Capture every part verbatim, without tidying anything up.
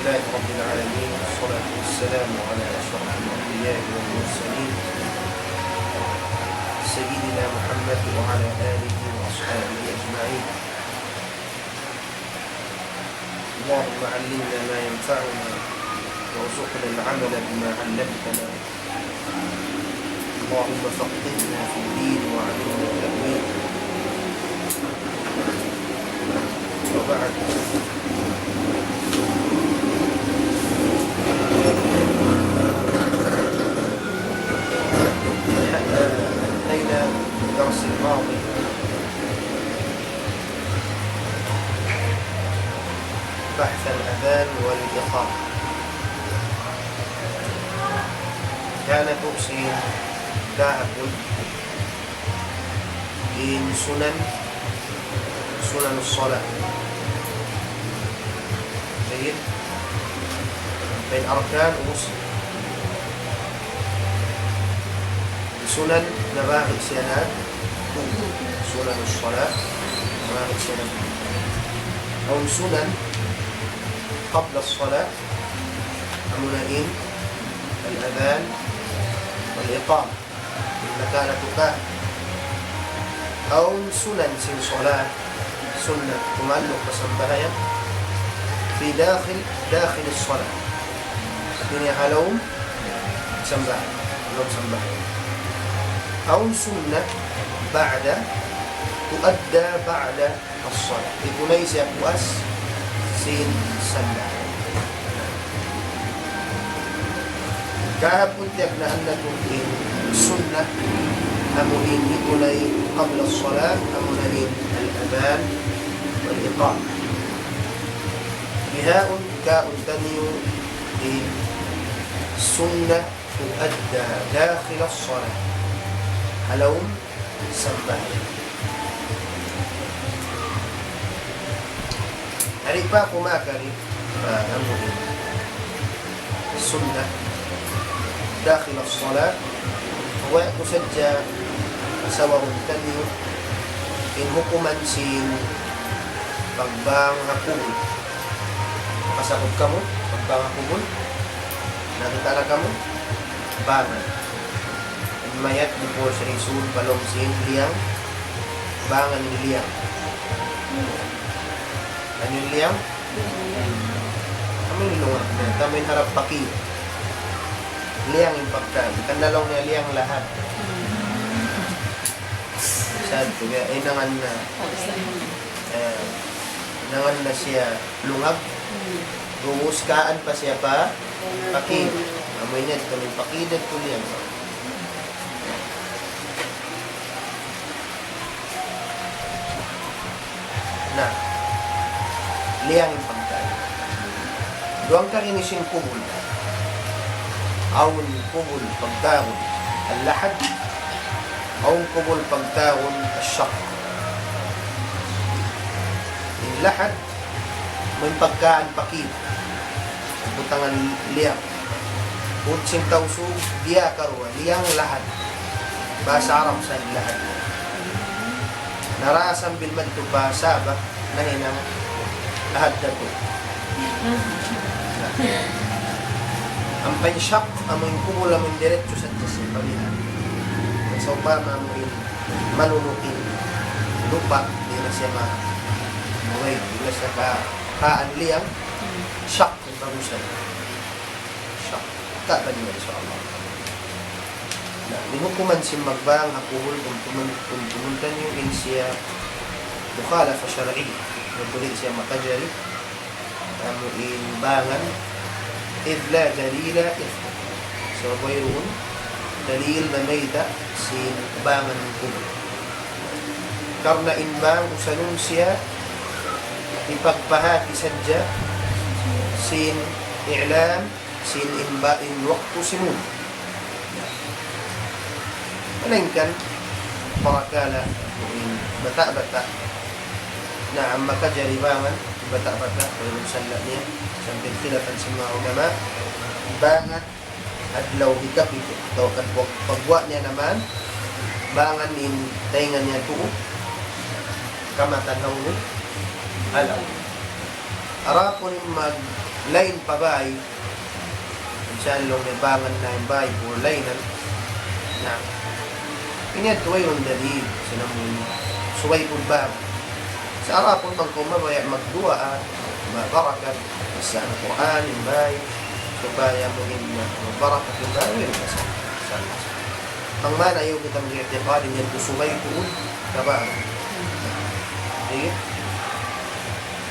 لله رب العالمين، والصلاة والسلام على أشرف الأنبياء والمرسلين، سيدنا محمد وعلى آله وأصحابه أجمعين. اللهم علمنا ما ينفعنا، وارزقنا العمل بما علمتنا. اللهم فقهنا في الدين وعلمنا التأويل. وبعد. أنهينا في الدرس الماضي بحث الأذان والإقامة. Yan na sin kahapun in sunan, sunan salat. Tayyib. Ampa in arkan, ubus. Sunan, nabahagi' siya na tū. Sunan salat, nabahagi' siya na tū. Awn sunan qabla salat, amuna in al-adhan wal-iqamah. In nakauna tuud. Awn sunan sin salat, sunnat tumanduk pa sambahayang, في داخل، داخل الصلاة. Hati niya ha lawm sambahayang, ha lawm sambahayang. Awn sunnat بعد، تؤدى بعد الصلاة. Hitunay siya puas sin sambahayang. Kahapun tiyagnaan natu' in sunnat, amu in hitunay qabla salat, amuna in al-adhan wal-iqamah. Bihaun kaun taniyu in sunnat تؤدى داخل الصلاة. Ha lawm sambahayang. Ari pa kumakari, ah, amu in sunnat داخل الصلاة. Wa ku sadja sawahun taniyu in hukuman sin pagbang ha kubul. Makasabut kamu, pagbang ha kubul? Nakakita' na kamu? Bangan. In mayat before siya isūd pa lawm sin liyang, bangan in liyang. Unu in liyang? Amu in lungag niya. Amu in harap pakid. Liyang in pagkaun. Kan laung niya liyang lahat. Sa' tuud, eh, nangan na. Eh, nangan na siya lungag. Gumus kaan pa siya pa pakid. Amu in yan, kami pakid at kuliang. Na, liyang in pagkaun. Duwa in kari ini sin kubul. Awn kubul pagtawagun al-lahad, awn kubul pagtawagun al-shaqq. In lahad, amu in pagkaun pakid. Butangan liyang. Pud sin Tausug, biya' karuwa, liyang lahad. Bahasa Arab sa lahad. Na, sambil madtu pa Sabah, nahinang lahad da tuud. Ampa in shaqq, amu in kubul, amu in diretso sadja sin pamihan. Sawpama amu in malunuk in lupa', di' na siya ma-, maway, di' na siya ka-, kaan liyang, shaqq in bagusan. Shaqq. Kaban niya, insya Allah. Na, in hukuman sin magbang ha kubul, tumtumun, tumtumun taniyu in siya mukhalafa shar'iyya. Wayruun siya makajari amu in bangan, إذ لا دليل يثبت. Sabab wayruun dalil namayta' sin bangan kubul. Karna' in bang usalun siya hipagpahāti sadja sin i'lam, sin in ba-, in waktu simud. Malaingkan parakala' in bata'-bata'. Na, makajari bangan bata'-bata', wayruun sala' niya, sambil khilafan sin manga ulama, bangan adlaw hikapitu, atawa kan pag-, pagguwa' niya naman, bangan in taynga niya tuu, kamatan ha unu, ha lawm. Adapun in maglain pa bay, minsan laung niya bangan na in bay, four lane, na. Ini yadtu wayruun dalil, sin amu in subay tuud bang. Sa' adapun bang kaw mabaya' magduwaa, ma-, barakat, basa Qur'an, in bay, supaya amu in, uh, barakat in bay, wayruun masalah. Bang man ayaw kita mag-i'tiqad in yadtu subay tuud, kabang. Sige.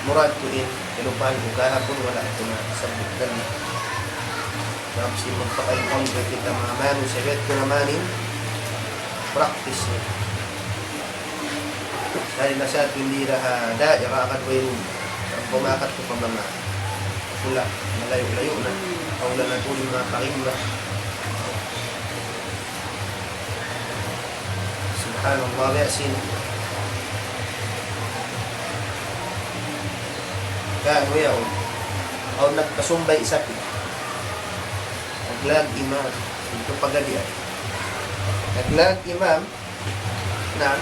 Murad tuud in, kalupahan ku kahapun, wala' ku na sabutkan. Sabab sin magpakain-kain kita manga manusiya', biya' ha yadtu na man in practice niya. Dari na sa atin dira ha daira agad wayruun. Ang pumakat ko pa manga hula', malayu'-layu' na. Hawla na tuud in manga karimba. Subhanallah, biya' sin. Kaya, kuya, oh. Awn nagpasumbay sapi'. Naglag imam. Didtu pa Gadian. Naglag imam. Na,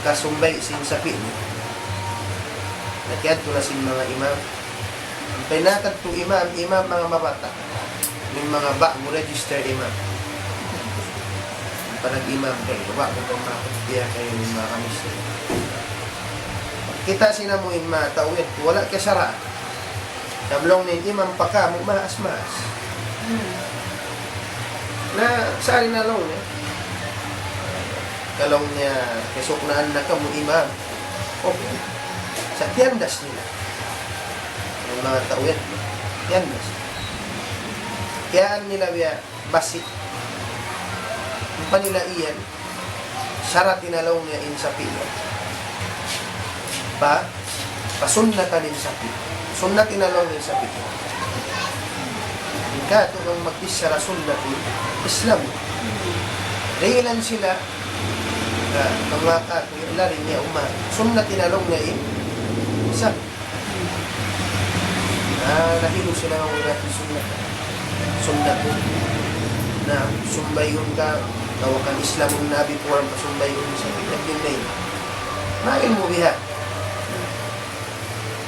kasumbay sin sapi' niya. Nakiyadtu na sin manga imam. Ampa in nakadtu imam, imam manga mabata'. Amu in manga ba'gu register imam. Ampa nag-imam kaw, ba'gu kaw makakutiya kaw in manga kamis. Kita' sin amu in manga tau yadtu, wala' kiyasaraan. Sabab laung niya in imam pa kamu', maas-maas. Hmm. Na, sari na laung niya. Ka laung niya, kasuknaan na kamu' imam. Okay. Sa' tiyandas nila. In manga tau yan, tiyandas. Tiyan nila biya' basi'. Ampa nila iyan, saratin na laung niya in sapi' yan. Pa, pasunnatan in sapi'. Sunnatin na laung niya in sapi' yan. Hangkan tuud bang magbichara sunnatul Islam. Dihilan sila, ah, manga katu', laung niya umma. Sunnatin na laung niya in sapi'. Ah, nahilu sila nga wala' fi sunnah. Sunnah. Na, sumbayun ka, tawakan Islamun Nabi, pulang pa sumbayun sa pinagdinay. Ma'ilmu biha.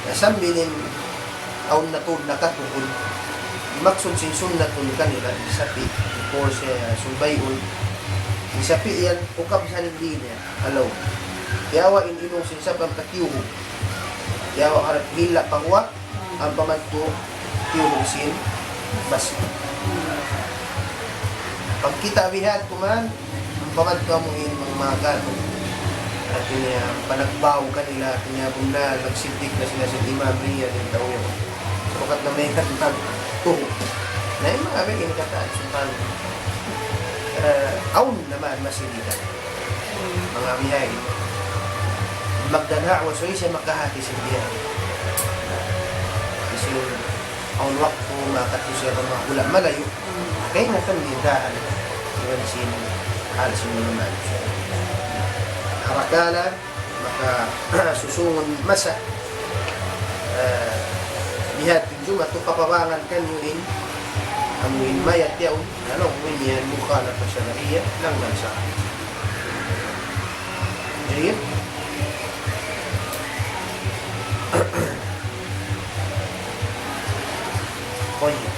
Na, sambil in, awn na tuud nakatuhul. Maksud sin sunnatun kanila, sapi', before siya sumbayun. In sapi' yan, ukab sa nagdinay, alaw. Yawa in ilung sin sapi' ampa tiyuhug. Yawa harap hila' pa huwa, ampa madtu tiyuhug sin basi'. Pagkita' biha' kuman, ampa madtu amu in manga katu'. Hati niya, panagbaw kanila, hati niya, bunnal, nagsiddik na sila sin imam niya, sin tau yan. Sabukat na mayta' nagtuhug. Na in manga biya' ini kataan, subhanallah. Eh, awn na man masi dida. Manga bihaini. Magdana' wa suwi siya makahati sin bihaini. Kasi awn waktu makadtu siya pa manga hula' malayu'. Kaingatan niya dān. Iban sin hal sin manga manusiya'. Parakala' maka susungun masa. Eh, bihadtu in Jumaat tu kapabangan kaniyu in, amu in mayat yaun, laung niya in mukhalafa shar'iyya, langgal sara'. Jayyid. Tayyib.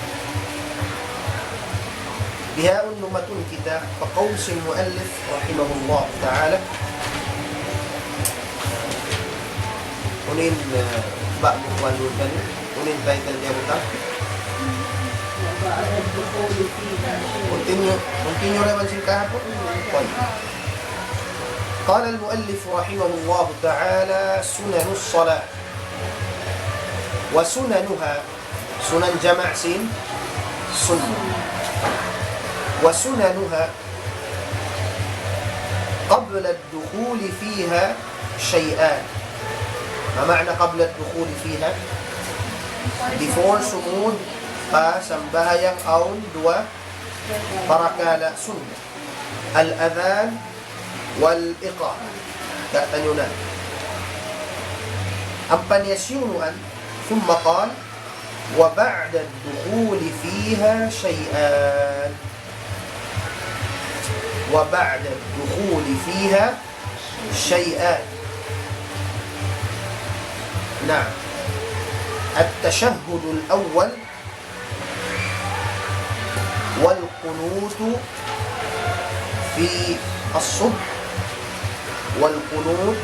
Bihaun lumatun kita pa qawl sin muallif rahimahullah ta'ala. Unu in, eh, ba'gu kuwan duun kaniyu? Unu in title niya buta? Continue, continue naman sin kahapun. Tayyib. قال المؤلف رحمه الله تعالى: سنن الصلاة وسننها. Sunan jama' sin sunnah. وسننها قبل الدخول فيها شيئان. ما معنى قبل الدخول فيها؟ Before sumūd pa sambahayang awn duwa parakala' sunnat. الأذان والإقامة. Katanyunan. Ampa niya siyunuan, ثم قال: وبعد الدخول فيها شيئان. وبعد الدخول فيها شيئان. نعم. التشهد الأول والقنوت في الصبح، والقنوت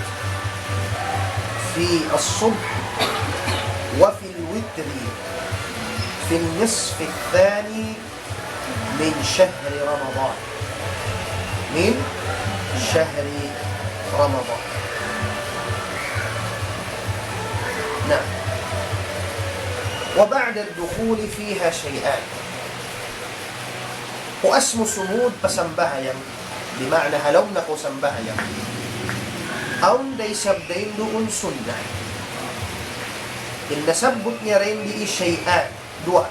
في الصبح وفي الوتر في النصف الثاني من شهر رمضان. من شهر رمضان. نعم. وبعد الدخول فيها شيئان. Puas mu sumud pa sambahayang, di' maana ha lawm na kaw sambahayang. Awn da isab dayn duun sunnat. In nasabbut niya dayn di shay'an, duwa.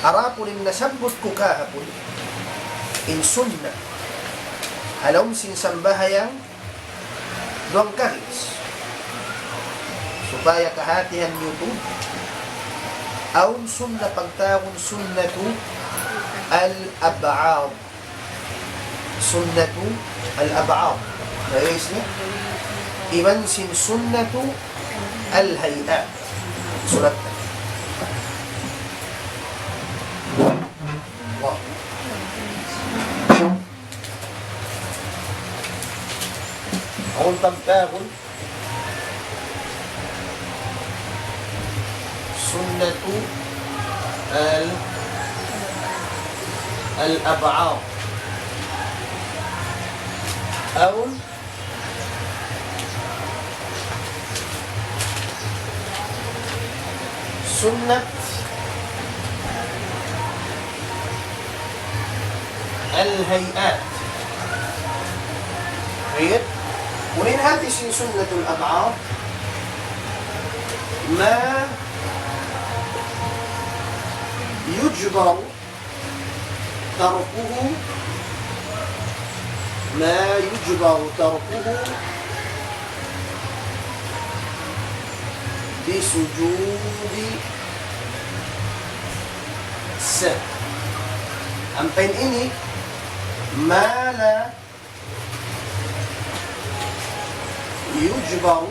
Adapun in nasabbut ku kahapun, in sunnat ha lawm sin sambahayang, duwang kalis. Supaya kahatihan niyu tuud, awn sunnat pagtawagun sunnatul ab'ad. Sunnatul ab'ad. Naayis niyu? Iban sin sunnatul hay'at. Sulat. Wow. Awn pagtawagun sunnatul ab'ad. Awn sunnat al-hay'at. Tayyib. Unu in hati sin sunnatul ab'ad? ما يجبر تركه، ما يجبر تركه بسجود السهو. Ampa in ini, ما لا يجبر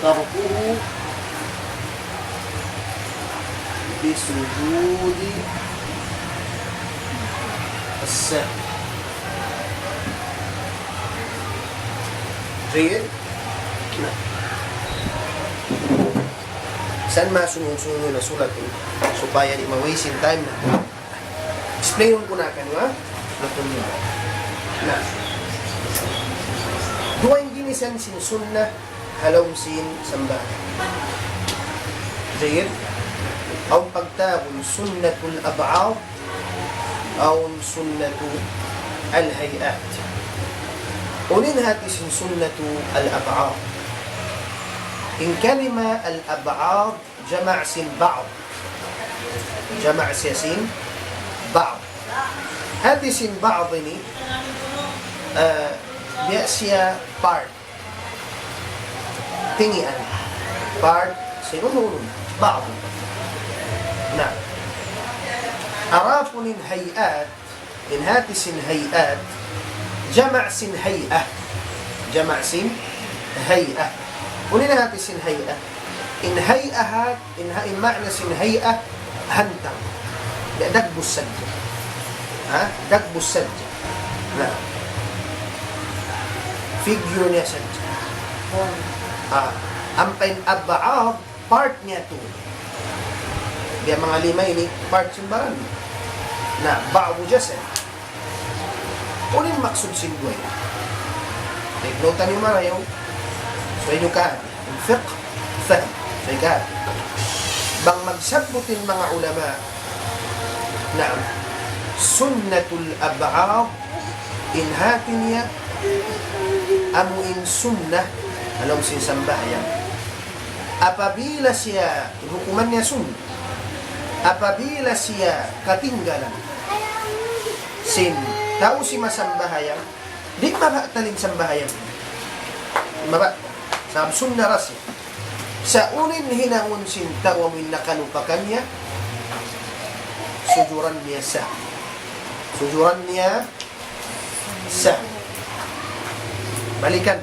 تركه بسجود السهو. Jayyid. Na. Sa' masunu'-sunu' na sulat ini supaya di' ma-waste in time natu'. Explain ku na kaniyu, ha? Natu' niyu. Na. Duwa in ginisan sin sunnat ha lawm sin sambahayang. Jayyid. Awn pagtawagun sunnatul ab'ad, awn sunnatul hay'at. Unu in hati sin sunnatul ab'ad? In kalima al-ab'ad, jama' sin ba'd. Jama' siya sin ba'd. Hati sin ba'd ini, ah, biya' siya part. Tingian. Part sin unu-unu. Ba'd. Na. Adapun in hay'at, in hati sin hay'at, jama' sin hay'ah. Jama' sin hay'ah. Unu in hati sin hay'ah? In hay'ah, in ha-, in ma'na sin hay'ah, hantang. Da-, dagbus sadja. Ha? Dagbus sadja. Na. Figure niya sadja. Ah, ampa in ab'ad, part niya tuud. Biya' manga lima ini, part sin baran. Na, ba'du jasad. Unu in maksud sin duwa ini? Take note niyu marayaw. So, unu ka? In fiqh, fahm. So, ika. Bang magsabbut in manga ulama, naam, sunnatul ab'ad, in hati niya, amu in sunnat, ha lawm sin sambahayang. Apabila siya, hukuman niya sunnat. Apabila siya katinggalan sin tau simasambahayang, di' mabatal in sambahayang. Mabatal. Sabab sunnat da siya. Sa' unu in hinangun sin tau amu in nakalupakan niya, sujuran niya sa. Sujuran niya sa. Balikan.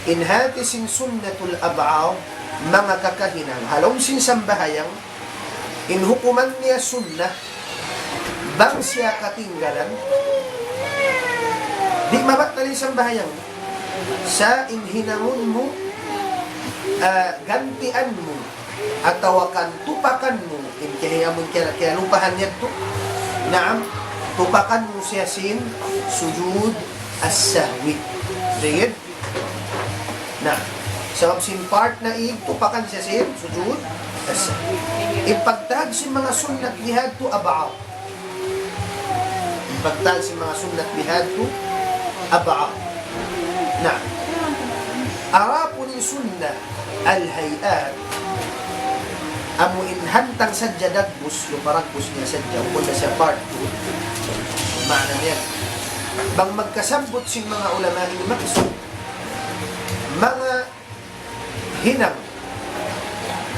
In hati sin sunnatul ab'ad, manga kakahinang, ha lawm sin sambahayang, in hukuman niya sunnat, bang siya katinggalan, di' mabatal in sambahayang. Sa' in hinangun mu, ah, gantian mu, atawa kan tupakan mu, in kiyahiya-, amun kiya-, kiyalupahan niya tu. Naam, tupakan mu siya sin sujud as-sahwi. Jayyid? Na, sabab sin part na in, tupakan siya sin sujud as-sahwi. In pagtag sin manga sunnat bihadtu ab'ad. In pagtag sin manga sunnat bihadtu ab'ad. Na, adapun in sunnat al-hay'at, amu in hantang sadja dagbus, lupa dagbus niya sadja, bukun na siya part two. Maana niya, bang magkasabbut sin manga ulama in maksud, manga hinang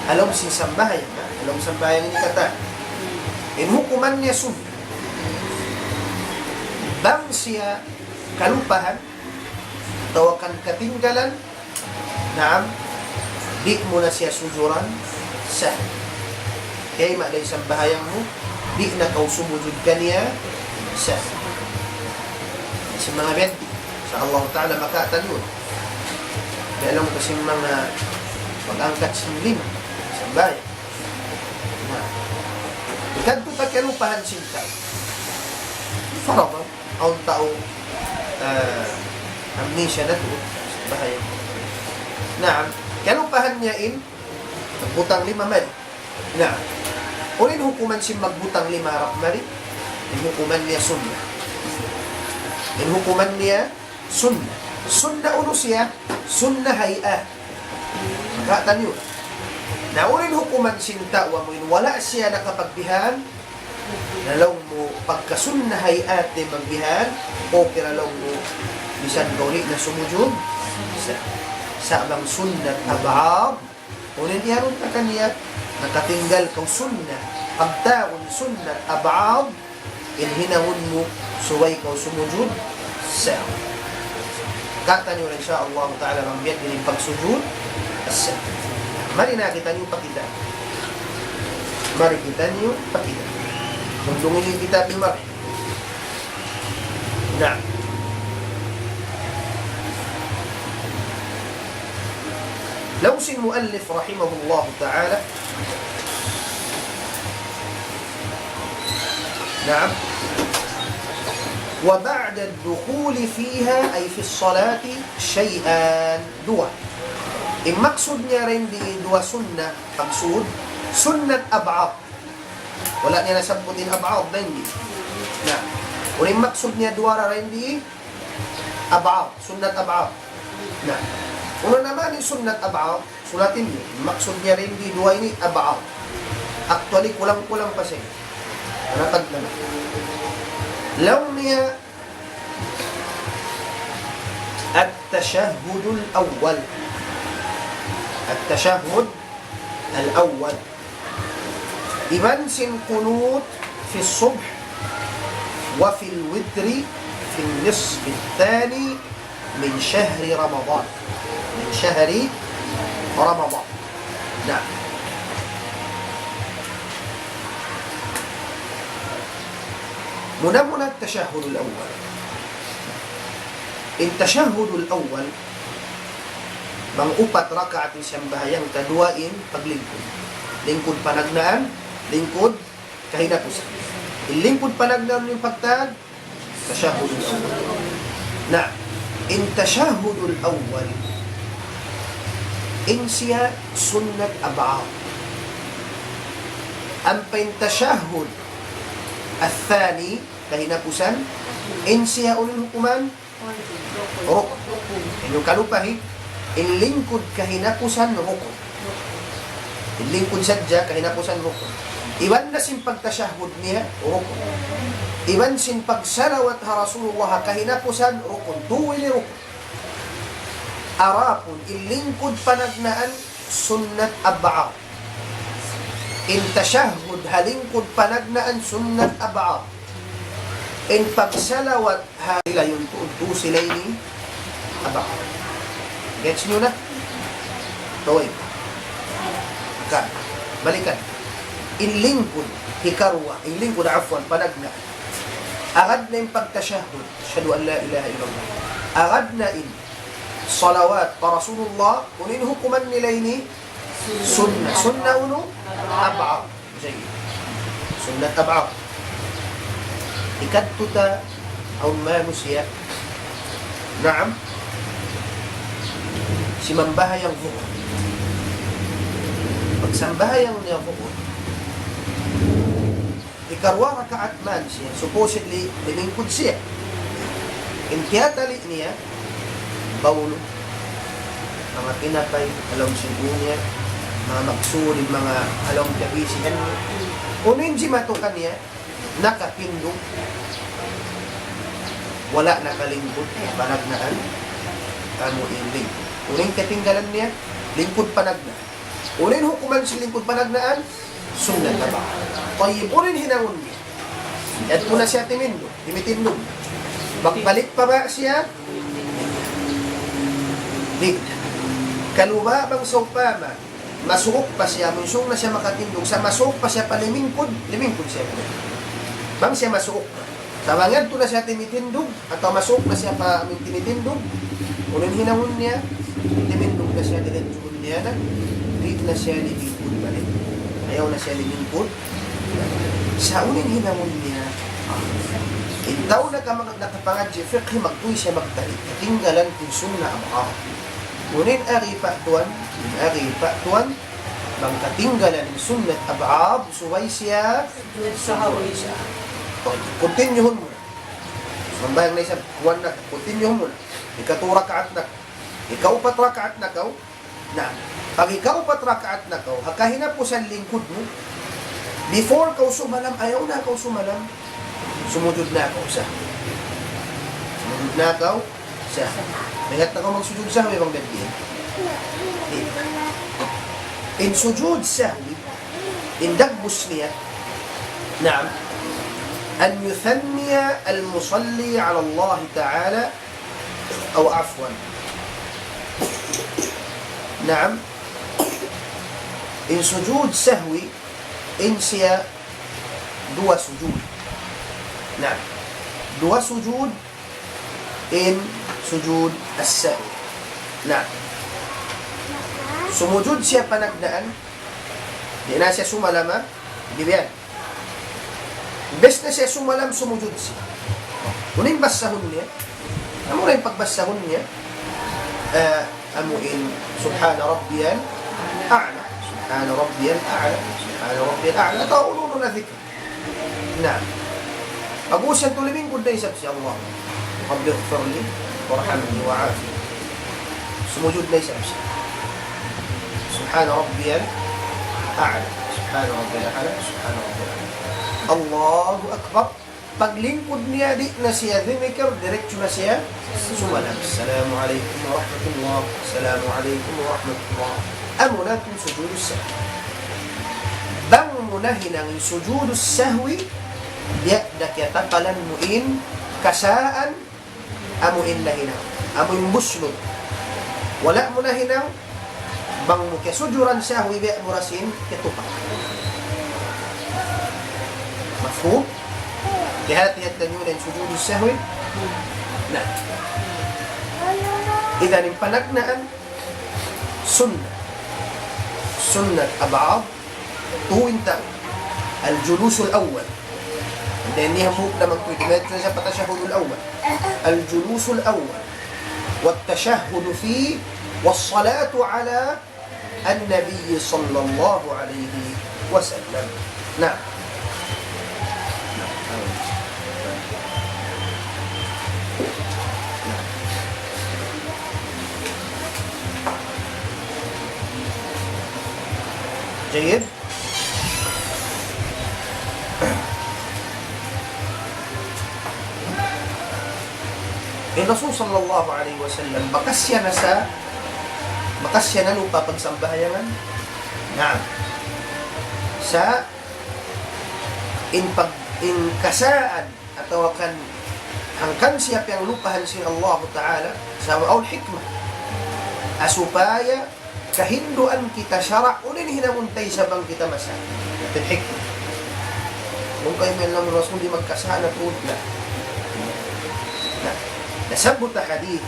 ha lawm sin sambahayang, ha lawm sambahayang ini katan. In hukuman niya sunnat. Bang siya kalupahan, atawa kan katinggalan, naam, di' mu na siya sujuran, sa. Kay ma day sambahayang mu, di' na kaw sumujud kaniya, sa. Sa manga biyan, sa Allah Ta'ala makatan yun. Kaya lang kasi mga pag-angkat sin lima, sambahayang. Na, ikadtu ta kalupahan sin tau. Farada, awn tau, ah, amnesia na tu, bahaya. Na, kalupahan niya in, magbutang lima mari. Na, unu in hukuman sin magbutang lima harap mari, in hukuman niya sunnat. In hukuman niya sunnat. Sunnat unu siya? Sunnat hay'at. Makatan niyu. Na unu in hukuman sin tau amu in wala' siya nakapagbihan, na laung mu pagka sunnat hay'at di' magbihan, okay ra laung mu, misan kaw di' na sumujud, sa, sa bang sunnat ab'ad, unu in iyarun ta kaniya, nakatinggal kaw sunnat, pagtawagun sunnat ab'ad, in hinangun mu, subay kaw sumujud sahwi. Katan niyu, insya Allah Ta'ala, bang biya' diin in pagsujud sahwi. Mari na kitaniyu pakita'. Mari kitaniyu pakita'. Mundung ini kita bimari. Na. Laung sin muallif rahimahullahu ta'ala, naam. وبعد الدخول فيها أي في الصلاة شيئان. Duwa. In maksud niya dayn di duwa sunnat, maksud, sunnat ab'ad. Wala' niya nasabbut in ab'ad dayn di. Na. Unu in maksud niya duwa ra dayn di, ab'ad, sunnat ab'ad. Na. Unu na man in sunnat ab'ad, sulatin niyu. Maksud niya dayn di duwa ini ab'ad. Actually, kulang-kulang pa siya. Natag na na. Laung niya, التشهد الأول. التشهد الأول. Iban sin qunut في الصبح وفي الوتر في النصف الثاني من شهر رمضان. من شهر رمضان. نعم. Muna-muna التشهد الأول. In tashahhudul awwal, bang upat rakaat in sambahayang, kaduwa in paglingkud. Lingkud panagnaan, lingkud kahinapusan. In lingkud panagnaan in pagtag, tashahhudul awwal. Na, in tashahhudul awwal, in siya sunnat ab'ad. Ampa in tashahhud athani, kahinapusan, in siya unu in hukuman? Rukun. Inyu kalupahi, in lingkud kahinapusan rukun. In lingkud sadja kahinapusan rukun. Iban na sin pagtashahhud niya rukun. Iban sin pagsalawat ha Rasulullah kahinapusan rukun. Duwa ini rukun. Adapun in lingkud panagnaan sunnat ab'ad. In tashahhud ha lingkud panagnaan sunnat ab'ad. In pagsalawat ha sila, yun tuud sila ini ab'ad. Gets niyu na? Tuwi. Ka, balikan. In lingkud, hikaruwa, in lingkud, afwan, panagnaan. Agad na in pagtashahhud, ashhadu an la ilaha illallah. Agad na in salawat pa Rasulullah, unu in hukuman nila ini? Sunnat. Sunnat unu? Ab'ad. Jayyid. Sunnat ab'ad. Hikatlu ta, awn manusiya'. Naam. Simambahayang zuhur. Pagsambahayang niya zuhur, hikaruwa rakaat man siya, supposedly, limingkud siya. In kiyatali' niya, bawlu, manga tinapay, ha lawm sin ū niya, manga magsud, manga ha lawm kabisihan niya. Unu in jimatu kaniya, nakatindug, wala' nakalingkud panagnaan, amu in lingkud. Unu in katinggalan niya, lingkud panagnaan. Unu in hukuman sin lingkud panagnaan? Sunnat ab'ad. Tayyib, unu in hinangun niya? Yadtu na siya timindug, timitindug. Magbalik pa ba siya? Di'. Kalu ba bang sawpama, masuuk pa siya, munsung na siya makatindug, sa' masuuk pa siya pa limingkud, limingkud siya. Bang siya masuuk pa. Sa' bang yadtu na siya timitindug, atawa masuuk na siya pa amun timitindug, unu in hinangun niya, timindug na siya, diretsuhun niya na, di' na siya limingkud balik. Ayaw na siya limingkud. Sa' unu in hinangun niya, in tau naka-, nakapangadji' fiqh, magtuy siya magtali', katinggalan in sunnat ab'ad. Unu in ari pa tuwan, in ari pa tuwan, bang katinggalan in sunnat ab'ad, subay siya, subay siya. Continue-hun mu na. Sambahayang na isab, kuwan na, continue-hun mu na. Hikatu rakaat na, hikaupat rakaat na kaw. Na, pag hikaupat rakaat na kaw, ha kahinapusan lingkud mu, before kaw sumalam, ayaw na kaw sumalam. Sumujud na kaw sa. Sumujud na kaw sa. Mayta' na kaw magsujud sahwi bang biya' diin? Di'. In sujud sahwi, in dagbus niya, naam, أن يثني المصلي على الله تعالى أو عفوا. Naam. In sujud sahwi, in siya duwa sujud. Naam. Duwa sujud, in sujud as-sahwi. Naam. Sumujud siya panagnaan, di' na siya sumalam, ha? Di' biyan. Imbes na siya sumalam, sumujud siya. Unu in basahun niya? Amu na in pagbasahun niya, ah, amu in, سبحان ربي الأعلى. سبحان ربي الأعلى. سبحان ربي الأعلى. Atawa unu-unu na dhikr. Na. Pag-ubus yan, limingkud na isab siya, الله رب اغفر لي وارحمني وعافني. Sumujud na isab siya. سبحان ربي الأعلى. سبحان ربي الأعلى. سبحان ربي الأعلى. الله أكبر. Paglingkud niya, di' na siya dhimikir, diretso na siya sumalam. السلام عليكم ورحمة الله. السلام عليكم ورحمة الله. Amu na in sujud sahwi. Bang mu nahinang in sujud sahwi, biya' da kiyatapalan mu in kasaan, amu in nahinang, amu in buslut. Wala' mu nahinang, bang mu kiyasujuran sahwi, biya' mu ra sin kiyatupak. Mafhum? Kiyahatihan ta niyu na in sujud sahwi. Na. Idan in panagnaan, sunnat. Sunnat ab'ad, tuud in tau. الجلوس الأول. Then, niya hambuuk naman tuud. Mayta' siya pa tashahhudul awwal. الجلوس الأول. والتشهد فيه. والصلاة على النبي صلى الله عليه وسلم. نعم. جيد. In Rasul sallallahu alayhi wasallam, bakas siya nasa, bakas siya nalupa pagsambahayangan. Naam. Sa' in pag-, in kasaan, atawa kan hangkan siya piyanglupahan sin Allahu Ta'ala, sabab awn hikmah. Supaya kahinduan kita sara', unu in hinangun ta isab bang kita masa. Awn hikmah. Bang kaw imiyan laung Rasul di' magkasala tuud na. Na, nasabbut ha hadith,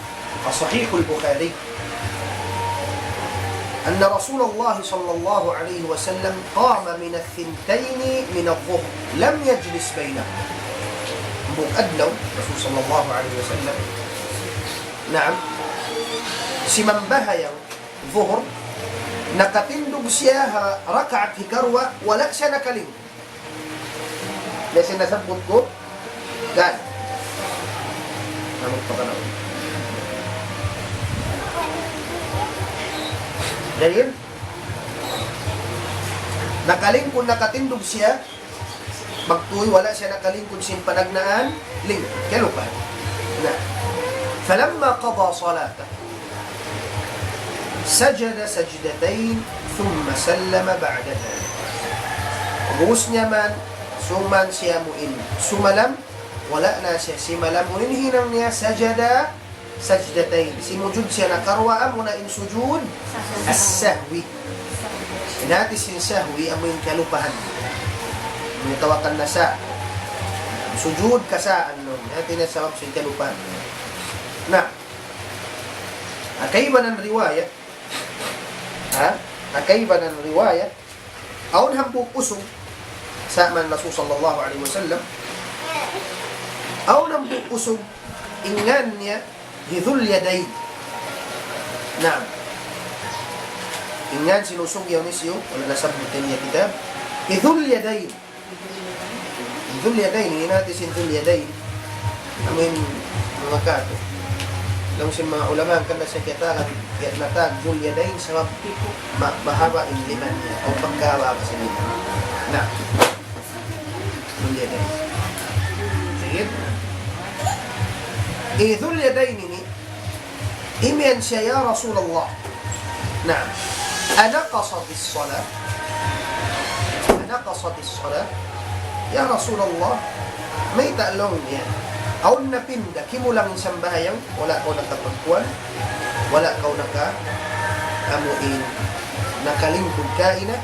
Sahihul Bukhari. أن رسول الله صلى الله عليه وسلم قام من الثنتين من الظهر لم يجلس بينهما. Hambuuk adlaw, Rasul sallallahu alayhi wasallam, naam, simambahayang Zuhur, nakatindug siya ha rakaat hikaruwa, wala' siya nakaling. Biya' sin nasabbut ku, kan. Namut pa kanaw. Dahil, nakalingkud, nakatindug siya, magtuy, wala' siya nakalingkud sin panagnaan, ling, kalupahan. Na. فلما قضى صلاته سجد سجدتين ثم سلم بعد ذلك. Ubus niya man, suman siya muin sumalam, wala' na siya simalam. Unu in hinang niya, sajada sajdatayn. Simujud siya nakaruwa, amuna in sujud as-sahwi. In hati sin sahwi, amu in kalupahan. Amu in tawagun nasa'. Sujud kasaan, no? In hati niya sabab sin kalupahan. Na, ha kaibanan riwayat, ha? Ha kaibanan riwayat, awn hambuuk usug, sa' man Rasul sallallahu alayhi wasallam, awn hambuuk usug, in ngan niya hi Dhul Yadayn. Naam. In ngan sin usug yaun hisiyu, wala' nasabbut ha kitab. Hi Dhul Yadayn. Dhul Yadayn, in hati sin Dhul Yadayn, amu in manga katu'. Laung sin manga ulama, hangkan da siya kiyatawagun, kiyatawagun Dhul Yadayn, sabab ma-, mahaba' in lima niya, atawa pagkahaba' sin lima. Na. Dhul Yadayn. Sige. Eh, Dhul Yadayn ini, imiyan siya, "Ya Rasulullah." Naam. "أنقصت الصلاة؟ أنقصت الصلاة؟" "Ya Rasulullah, mayta' laung niya, awn napinda, kimulang in sambahayang, wala' kaw nakapagkuwan, wala' kaw naka-, amu in, nakalingkud kaina?"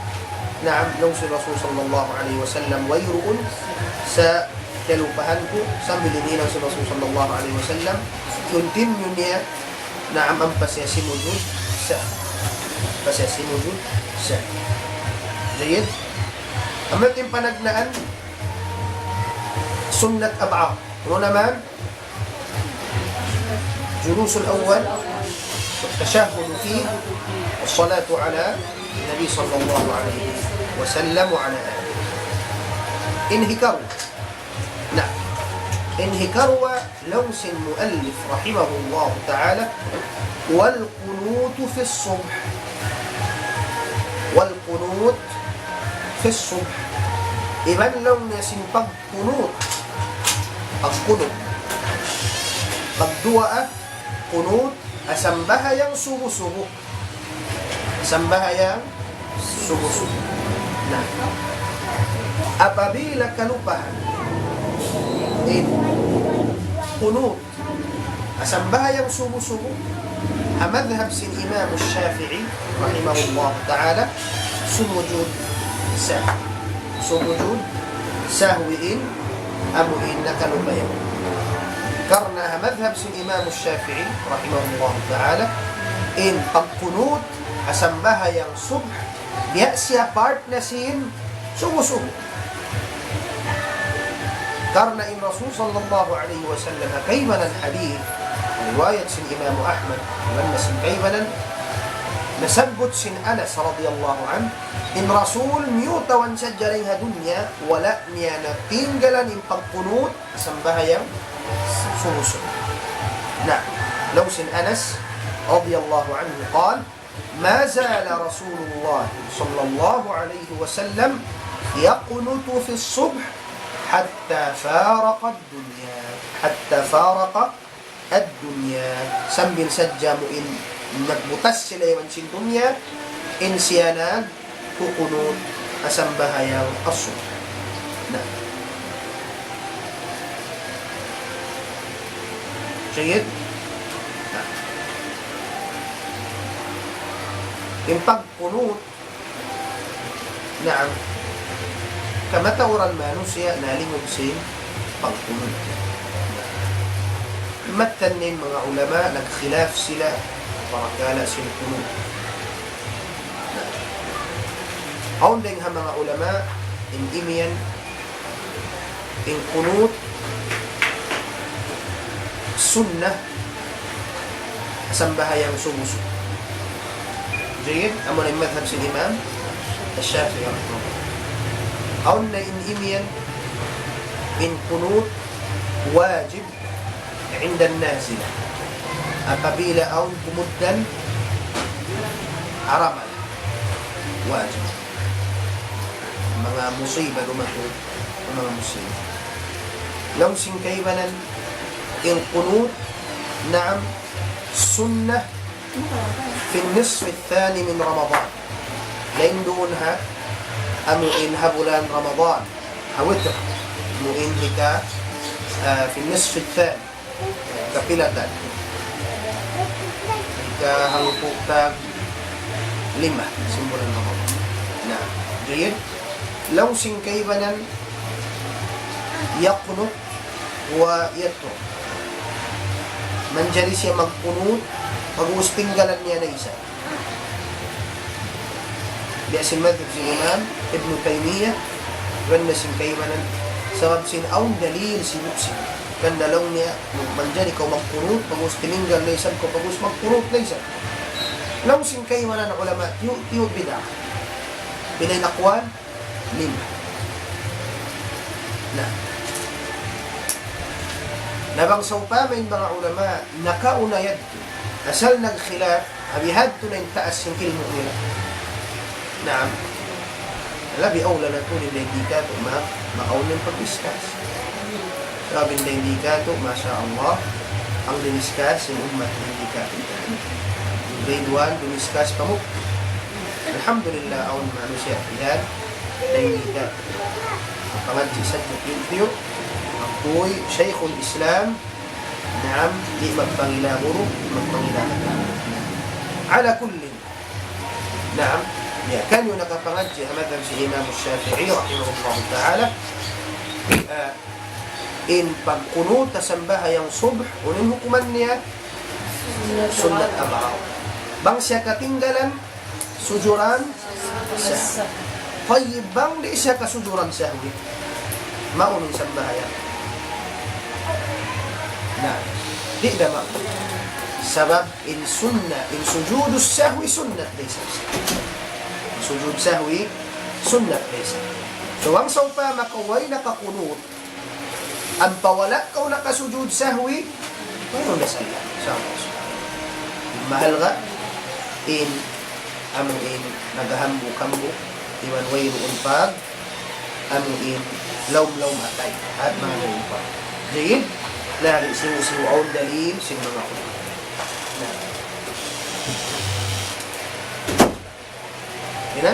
Naam, laung sin Rasul sallallahu alayhi wasallam, "Wayruun, sa' kalupahan ku," sambil in hinang sin Rasul sallallahu alayhi wasallam, continue niya, naam, ampa siya simujud sa'. Ampa siya simujud sa'. Jayyid. Amu in panagnaan, sunnat ab'ad. Unu naman? الجلوس الأول والتشهد فيه والصلاة على النبي صلى الله عليه وسلم وعلى آله. In hikaruwa. Na, in hikaruwa, laung sin muallif rahimahullahu ta'ala, والقنوت في الصبح. والقنوت في الصبح. Iban laung niya sin pagkunut. Pagkunut. Pagduwaa, kunut, ha sambahayang subu-subu. Sambahayang subu-subu. Na, apabila kalupahan in kunut ha sambahayang subu-subu, ha madhhab sin Imam Shafi'i, rahimahullah ta'ala, sumujud sahwi. Sumujud sahwi in amu in nakalupahan. Karna' ha madhhab sin Imam Shafi'i, rahimahullah ta'ala, in pagkunut ha sambahayang subh, biya' siya part na sin subu-subu. Karna' in Rasul sallallahu alayhi wasallam, ha kaibanan hadith, riwayat sin Imam Ahmad, iban na sin kaibanan, nasabbut sin Anas radiyallahu anhu, in Rasul miyutawan sadja dayn ha dunya, wala' niya na tinggalan in pagkunut ha sambahayang subu-subu. Na, laung sin Anas radiyallahu anhu, قال: ما زال رسول الله صلى الله عليه وسلم يقنت في الصبح حتى فارق الدنيا. حتى فارق الدنيا. Sambil sadja mu in nagbutas sila iban sin dunya, in siya nagkukunut ha sambahayang subh. Na. Jayyid. Na. In pagkunut, naam, kamatauran manusiya' nalingug sin pagkunut. Mattan in manga ulama nagkhilaf sila parakala' sin kunut. Na. Awn dayn ha manga ulama in imiyan in kunut sunnat sambahayang subu. Jayyid, amu na in madhab sin Imam Shafi'i rahimahullah. Awn na in imiyan in kunut wajib inda nazila. Apabila awn gumuddan ha ramal, wajib. Manga musiba dumatung, manga musiba. Laung sin kaibanan, in kunut, naam, sunnat fi nisfi thani min Ramadan. Laung duun ha, amu in ha bulan Ramadan. Ha witr. Amu in hika, ah, fi nisfi thani. Kapila tan? Hika hangpu' tag lima sin bulan Ramadan. Na, jayyid. Laung sin kaibanan, yaqnut wa yatruk. Manjari siya magkunut, pag'ubus tinggalan niya na isab. Biya' sin madhab sin Imam Ibn Taymiyyah, iban na sin kaibanan, sabab sin awn dalil sin, sin. Hangkan laung niya, manjari kaw magkunut, pag'ubus tininggal na isab kaw, pag'ubus magkunut na isab. Laung sin kaibanan ulama, tiyu', tiyu' bid'ah. Pila in aqwal? Lima. Na. Na bang sawpama in manga ulama, nakauna yadtu. Asal nagkhilaf, ha bihadtu na in taas sin ilmu' nila. Naam. Labi awla na tuud in dayn di katu' ma-, makauna in pag-discuss. Sabab in dayn di katu', masha Allah, in diniscuss sin ummat dayn di katu'. Grade one, diniscuss pa mu. Alhamdulillah, awn manusiya' yan. Dayn di katu'. Pangadji' sadja tiyu'-tiyu'. Apuy, Shaykhul Islam, naam, di' magpangila guru, di' magpangila kata. Ala kullin. Naam, ya, kaniyu nakapangadji' ha madhab sin Imam Shafi'i rahimahullahu ta'ala. Ah, in pagkunut ha sambahayang subh, unu in hukuman niya? Sunnat abaw. Bang siya katinggalan, sujuran sahwi. Tayyib, bang di' siya kasujuran sahwi, maunu in sambahayang? Na, di' da maunu. Sabab in sunna, in sujudus sahwi sunnat da isab. Sujud sahwi sunnat da isab. So, bang sawpama kaw way nakakunut, ampa wala' kaw nakasujud sahwi, wayruun da sala'. Insya Allah. Mahalga' in, amu in, nagahambuk-hambuk, iban wayruun pag, amu in, lawm-lawm atay. At manga lawm pa. Jayyid, lagi' siyu-siyu awn dalil, sin manga ulama. Na. Ina,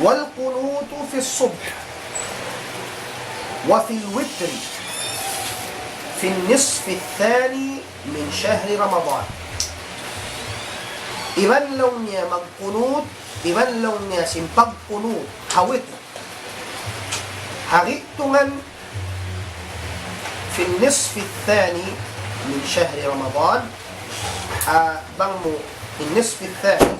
والقنوت في الصبح وفي الوتر في النصف الثاني من شهر رمضان. Iban laung niya magkunut, iban laung niya sin pagkunut, ha witr. Ha gi'tungan في النصف الثاني من شهر رمضان, ah, bang mu, النصف الثاني,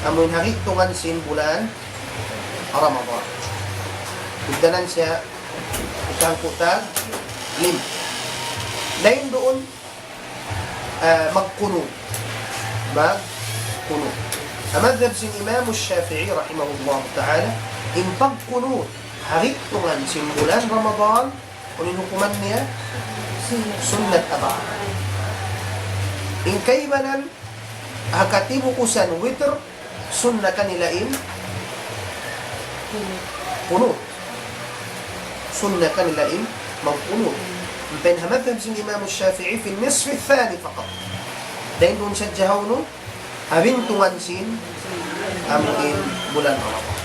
amu in ha gi'tungan sin bulan Ramadan. Kugdanan siya, hangpu' tag lima. Dayn duun, ah, magkunut. Magkunut. Ha madhab sin Imam Shafi'i rahimahullah ta'ala, in pagkunut ha gi'tungan sin bulan Ramadan, unu in hukuman niya? Sunnat abaw. In kaibanan, ha katibuusan witr, sunna kanila in kunut. Sunna kanila in magkunut. Ampa in ha madhab sin Imam Shafi'i في النصف الثاني فقط. Dayn duun sadja ha unu, ha bintungan sin, amu in bulan Ramadan.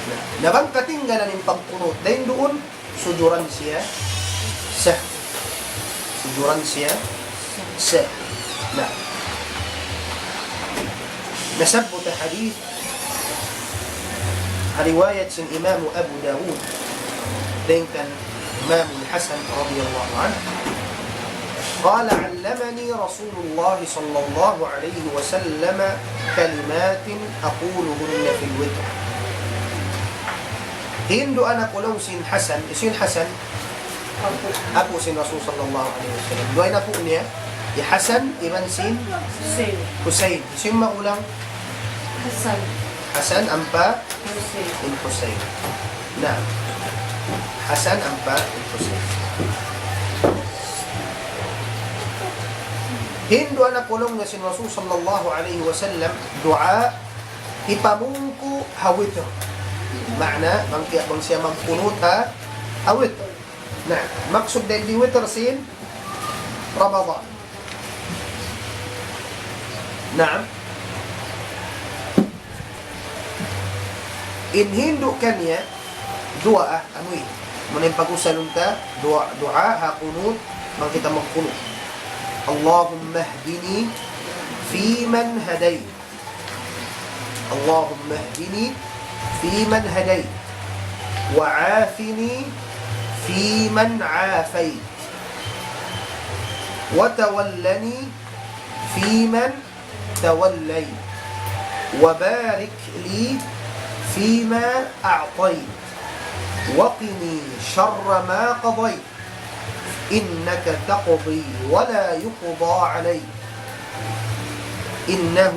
Na, na bang katinggalan in pagkunut, dayn duun, sujuran siya sahwi. Duran siya sa. Na. Nasabbut ha hadith, ha riwayat sin Imam Abu Dawud, dayn kan Imam Hasan radiyallahu anhu. قال: علمني رسول الله صلى الله عليه وسلم كلمات أقولهن في الوتر. Hindu' na aku laung sin Hasan, sin Hasan, apu' sin Rasul sallallahu alayhi wasallam. Duwa in apu' niya, hi Hasan iban sin Hussein. Hussein. Sin magulang? Hasan. Hasan ampa Hussein. In Hussein. Na. Hasan ampa in Hussein. Hindu' na aku laung niya sin Rasul sallallahu alayhi wasallam duwaa hipamung ku ha witr. Maana, bang siya, bang siya magkunut ha, ha witr. Na, maksud dayn di witr sin Ramadan. Naam. In hindu' kaniya, duwaa, anu in. Muna in pag-usal unta, duwaa, duwaa ha kunut, bang kita magkunut. اللهم اهدني فيمن هديت. اللهم اهدني فيمن هديت، وعافني فيمن عافيت، وتولني فيمن توليت، وبارك لي فيما أعطيت، وقني شر ما قضيت، إنك تقضي ولا يقضى عليك، إنه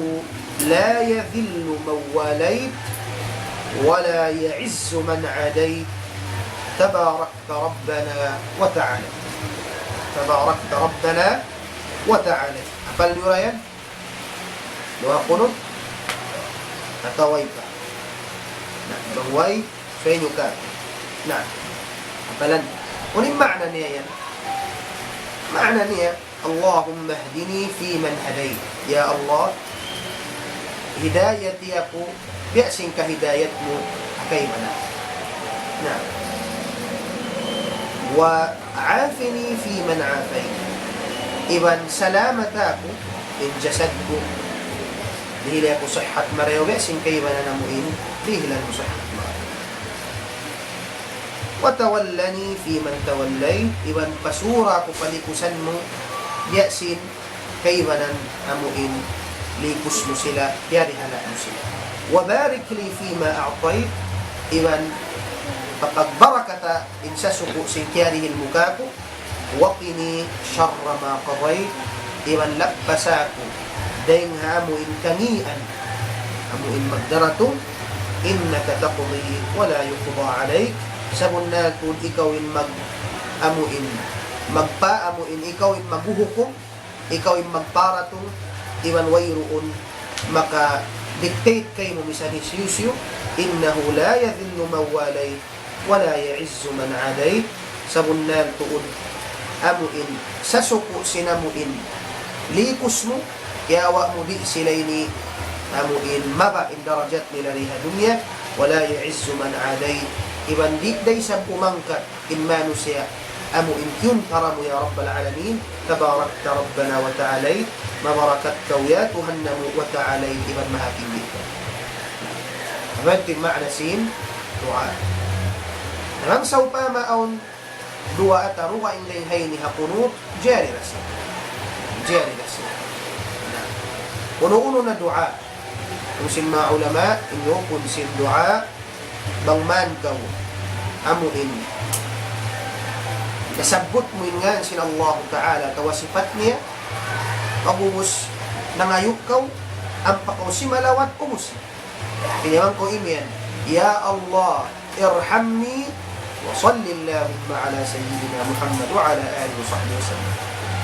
لا يذل من واليت ولا يعز من عاديت، تباركت ربنا وتعاليت. تباركت ربنا وتعاليت. Hapal niyu ra yan? Duwaa kunut? Atawa way pa? Na, bang way, subay niyu ka. Na, hapalan. Unu in maana niya yan? Maana niya, اللهم اهدني فيمن هديت. Ya Allah, hidayati aku biya' sin kahidayat mu ha kaibanan. Na. وعافني فيمن عافيت. Iban salamata aku in jasad ku. Dihili aku sihat marayaw biya' sin kaibanan amu in dihilan mu sihat marayaw. وتولني فيمن توليت, iban pasura' aku pa likusan mu, biya' sin kaibanan amu in likus mu sila, kiyarihala' mu sila. وبارك لي فيما أعطيت, iban papagbarakata in sasuku' sin kiyarihil mu kāku', وقني شر ما قضيت, iban lappasa aku dayn ha amu in kangīan amu in magdaratung, إنك تقضي ولا يقضى عليك, sabunnal tuud ikaw in mag-, amu in magpa-, amu in ikaw in maghuhukum, ikaw in magparatung, iban wayruun maka-dictate kaymu misan hisiyu-siyu, إنه لا يذل من واليت ولا يعز من عاديت, sabunnal tuud amu in sasuku' sin amu in likus mu, kiyawa' mu di' sila ini amu in mababa' in darajat nila di ha dunya, ولا يعز من عاديت, iban di' da isab umangkat in manusiya' amu in kiyuntara mu ya Rabbal Alamin, تباركت ربنا وتعاليت, mabarakat kaw ya Tuhan namu' وتعاليت, iban maha tinggi kaw. Amu yan in maana sin duwaa. Bang sawpama awn duwaa atawa dugaing dayn ha ini ha kunut, jari da siya. Jari da siya. Unu-unu na duwaa. Laung sin manga ulama, in hukum sin duwaa, bang man kaw amu in nasabbut mu in ngān sin Allah Ta'ala atawa sipat niya, pag'ubus nangayu' kaw, ampa kaw simalawat, ubus. Kiyamang kaw imiyan, يا الله ارحمني وصل اللهم على سيدنا محمد وعلى آله وصحبه وسلم.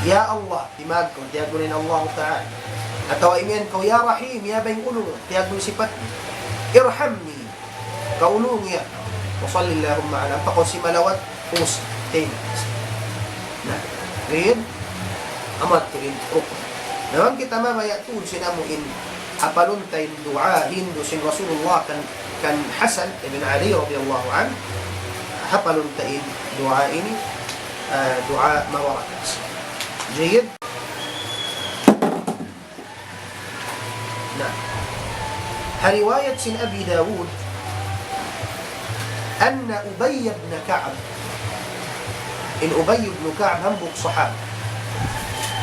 Ya Allah, timagkaw, tiyagbunan Allah Ta'ala. Atawa imiyan kaw, يا رحيم, ya Baing Ulung, tiyagbunan sipat. ارحمني, kaulungi aku. وصل اللهم على, ampa kaw simalawat, ubus, tayna. Na, rin, amat rin, rukun. Na bang kita mamaya tuud sin amu in hapalun ta in duwaa hindu' sin Rasulullah kan, kan Hasan ibn Ali radiyallahu anhu, hapalun ta in duwaa ini, ah, duwaa mabarakat. Jayyid. Na. Ha riwayat sin Abi Dawud, أن أبي بن كعب. In Ubay ibn Ka'b hambuuk sahaba.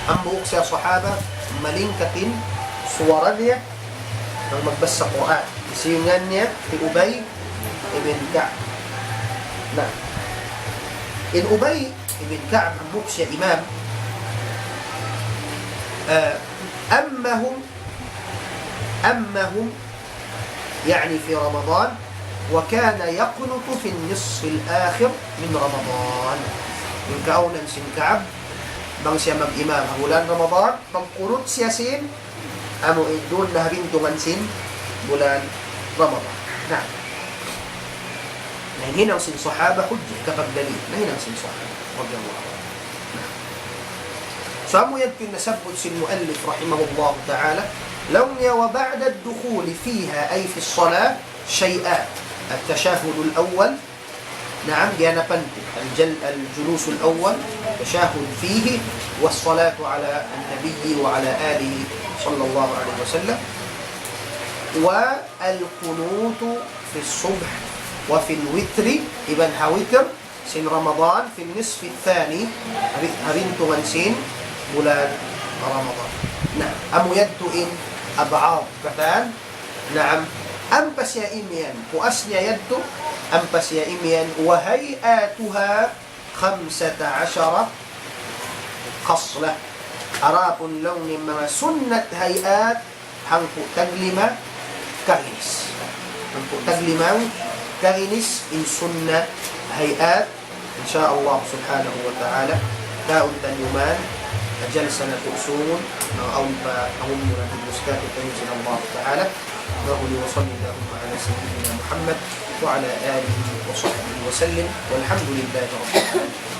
Hambuuk siya sahaba, malingkat in suwara niya, bang magbasa Qur'an. Hisiyu in ngan niya? Hi Ubay ibn Ka'b. Na. In Ubay ibn Ka'b, hambuuk siya imam. Ah, أمهم، أمهم، يعني في رمضان، وكان يقنت في النصف الآخر من رمضان. In kaawnan sin Ka'b, bang siya mag-imam ha bulan Ramadan, magkunut siya sin, amu in duun na ha bintungan sin bulan Ramadan. Na. Na, in hinang sin sahaba hujja, kapagdalil. Na, hinang sin sahaba. Radiyallahu anhu. Na. So, amu yadtu in nasabbut sin muallif rahimahullahu ta'ala, laung niya, وبعد الدخول فيها أي في الصلاة شيئان. التشهد الأول، naam, giyanapan ku. الجل-، الجلوس الأول، تشهد فيه، والصلاة على النبي وعلى آله صلى الله عليه وسلم. والقنوت في الصبح وفي الوتر، iban ha witr sin Ramadan, في النصف الثاني، ha bi-, ha bintungan sin bulan Ramadan. Na, amu yadtu in ab'ad, katan, naam, ampa siya imiyan, puas niya yadtu, ampa siya imiyan, وهيئاتها خمسة عشر خصلة. Adapun laung niya manga sunnat hay'at, hangpu' taglima kaginis. Hangpu' taglima kaginis in sunnat hay'at. In sha Allah subhanahu wa ta'ala, kaun taniyu man, ha jalsa natu' sūng, na awn pa, awn muna di muskatu taniyu sin Allah ta'ala. Wa sallallahu wa sallim ala sayyidina Muhammad wa ala alihi wa sahbihi wa sallim. Walhamdulillahi rabbil alamin.